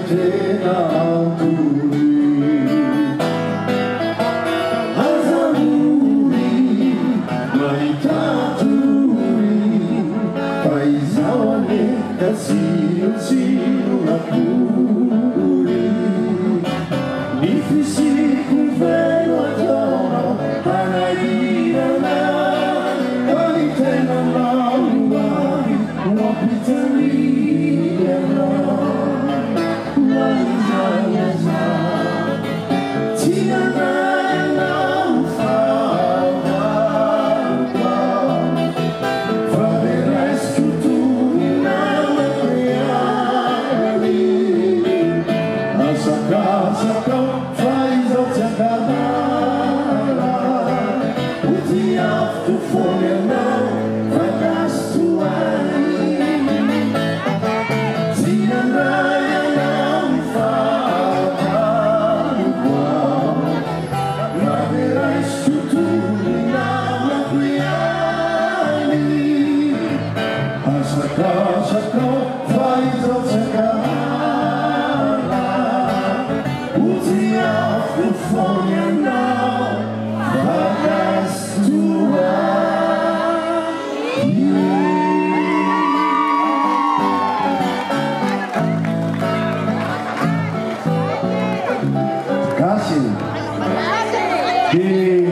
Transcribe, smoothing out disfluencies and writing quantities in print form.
tena antony. Aza ory mahita tory fa izaho anie ka tsinontsinona akory. Ny fisiako feno ataonao hanahirana fa ny tenanao ahy no ampijaliana. Na izany aza tsy handray anao ho fahavaloko aho fa dia raisiko toy ny namako ihany. Asakasakao fa izaho tsy ankahala. Ho tiaviko foana ianao fa gasy toa ahy. Tsy handray anao ho fahavaloko aho fa dia raisiko toy ny namako ihany. Asakasakao fa izaho tsy ankahala. Ho tiaviko foana ianao fa gasy toa ahy. Gasy e! Dia.